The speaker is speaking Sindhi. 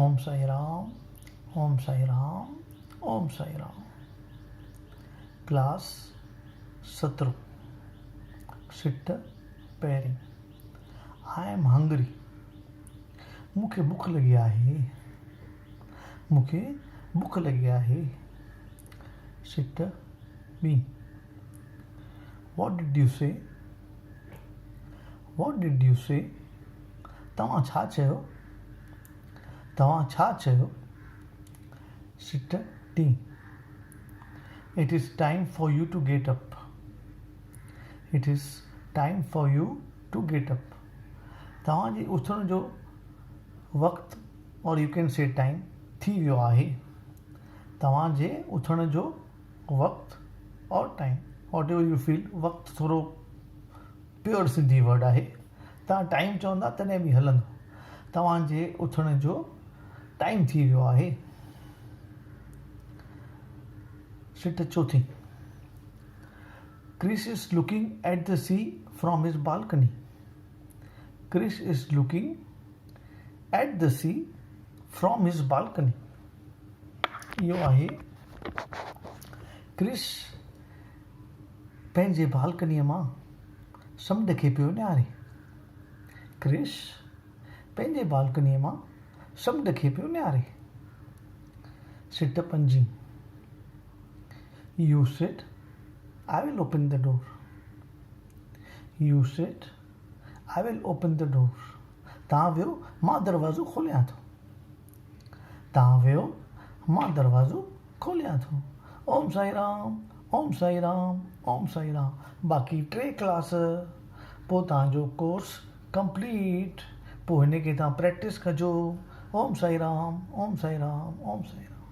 اوم سائين رام اوم سائين رام اوم سائين رام. ڪلاس سترهون سٽ پهرين I am hungry مون کي بک لڳي آهي مون کي بک لڳي آهي سٽ ٻي What did you say What did you say توهان ڇا چيو توهان ڇا چيو سٽ ٽي It is time for you to get up It is time for you to get up توهان جي اٿڻ جو وقت or you can say time ٿي ويو آهي توهان جي اٿڻ جو وقت or time whatever you feel وقت ٿورو پيور سنڌي ورڊ آهي توهان ٽائيم چوندا تڏهن به هلندو توهان جي اٿڻ جو ٽائيم ٿي ويو آهي سٽ چوٿين Chris is looking at the sea from his balcony Chris is looking at the sea from his balcony اهو آهي ڪرش پنهنجي بالڪنيء مان سمنڊ کي پيو نهاري. ڪرش پنهنجي بالڪنيء مان سمنڊ کي پيو نهاري. سٽ پنجين، You said I will open the door. You said I will open the door. توهان ويو مان دروازو کوليان ٿو. توهان ويو مان دروازو کوليان ٿو. اوم سائين رام اوم سائين رام اوم سائين رام باقي ٽي ڪلاس پوء توهان جو ڪورس ڪمپليٽ پوء هن کي توهان پريڪٽس ڪجو اوم سائين رام اوم سائين رام اوم سائين رام.